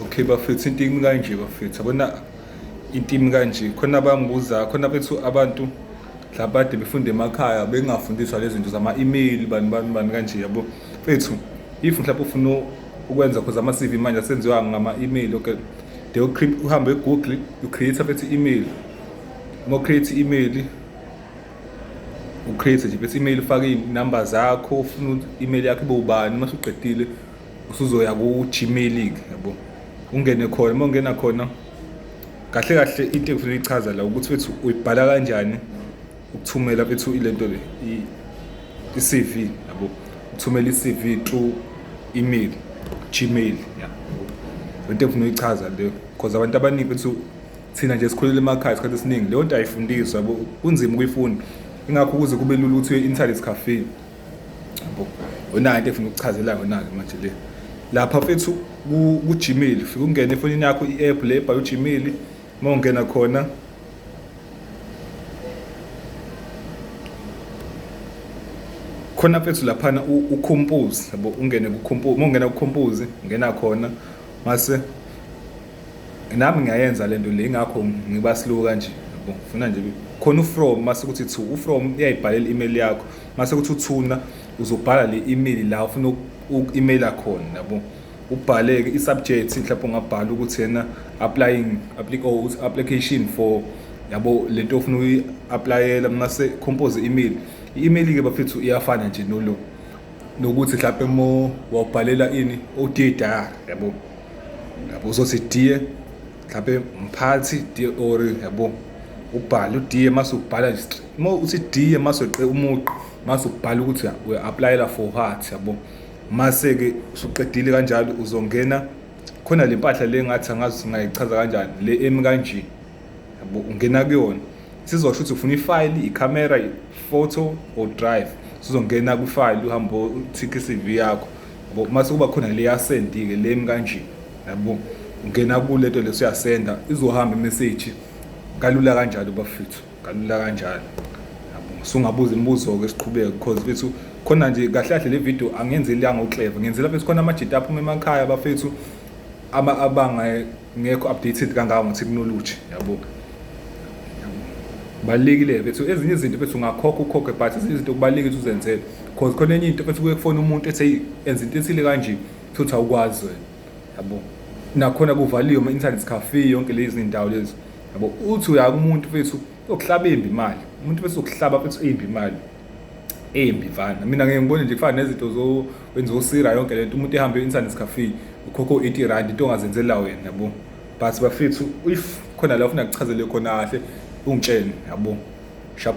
Okay bafethu, into imi kanje bafethu, yabona into imi kanje. Khona abangibuza khona bethu abantu mhlawumbe kade befunda emakhaya bengafundiswa lezi zinto zama-email, bani bani bani kanje, yabo mfethu. If mhlawumbe ufuna ukwenza, cause ama-CV manje asenziwa ngama-email, okay, they uhambe e-Google, you create mfethu i-email. Uma create i-email, ucreate nje bese email, ufake iy'namba zakho, ufuna i-email yakho ibe ubani. Uma usuqedile usuzoya ku-Gmail-ke, yabo, ungene khona. Uma ungena khona, kahle kahle into engifuna uyichaza la ukuthi wethu uyibhala kanjani ukuthumela bethu ilento le, i-CV, yabo, uthumela i-CV through email, Gmail, ya, into engifuna uyichaza leyo, because abantu abaningi bethu, thina nje sikhulele emakhaya, isikhathi esiningi leyo nto ayifundiswa, yabo, kunzima ukuyifunda. Ingakho ukuze kube lula ukuthi uye internet cafe, yabo, yona into efuna ukuchazela yona-ke manje le lapha mfethu ku-Gmail. Fike ungene efonini yakho, i-app le ebhalwe u-Gmail. Uma ungena khona, khona mfethu laphana ucompose, yabo, ungene ku-compose. Uma ungena ku-compose, ungena khona, mase nami ngiyayenza lento le, ingakho ngiba slow kanje, yabo. Funa nje khona u-from, mase kuthi to, u-from iyayibhalela i-email yakho, mase kuthi uthuna uzobhala le email la ufuna uku-emaila khona, yabo. Ubhale-ke i-subject, mhlawumbe ungabhala ukuthi yena applying or application for, yabo, lento ofuna ukuyi-applyela. Mase compose i-email. I-email-ke bafethu iyafana nje nolo nokuthi mhlawumbe mo wawubhalela ini, o-dear diary, yabo, yabo, uzothi dear mhlawumbe mphathi, dear or, yabo, ubhale udear. Mase ubhala nje, uma uthi dear, mase uqe umugqa, mase ubhala ukuthi uya-applyela for what, yabo. Mase-ke usuqedile kanjalo, uzongena khona le mpahla le, ngathi angazi singayichaza kanjani le emi kanje, yabo. Ungena kuyona, sizosho ukuthi ufuna ifayili, ikhamera, i-photo or drive. Sizongena kwifayili, uhambe uthike i-CV yakho, yabo. Mase kuba khona le yasendi-ke le emi kanje, yabo, ungena kulento leso, uyasenda, izohamba imessage kalula kanjalo bafethu, kalula kanjalo, yabo. Sungabuza imibuzo-ke, siqhubeke, because mfethu khona nje kahle kahle le video angiyenzeli yangokleva, ngiyenzela mfethu khona amajita aphuma emakhaya bafethu abangekho updated kangako nge-technology, yabo. Kubalulekile mfethu ezinye izinto mfethu ungakhokha ukhokhe, but ezinye izinto kubalulekile ukuthi uzenzele, cause khona enye into mfethu kuye kufona umuntu ethi enza into ethile kanje, futhi awukwazi wena, yabo. Nakhona kuvaliwe ama-internet cafe, yonke lezi zindawo lezi, yabo. Uthi uya kumuntu mfethu uyokuhlaba embi imali, umuntu mfethu uzokuhlaba mfethu embi imali, embi mfana. Mina ngeke ngibone nje kufana nezinto zo wenza osira yonke lento, umuntu ehambe e-internet cafe ukhokho R80, into ongazenzela wena, yabo. But bafethu, if khona la ufuna kuchazele khona kahle, ungitshele, yabo, sharp.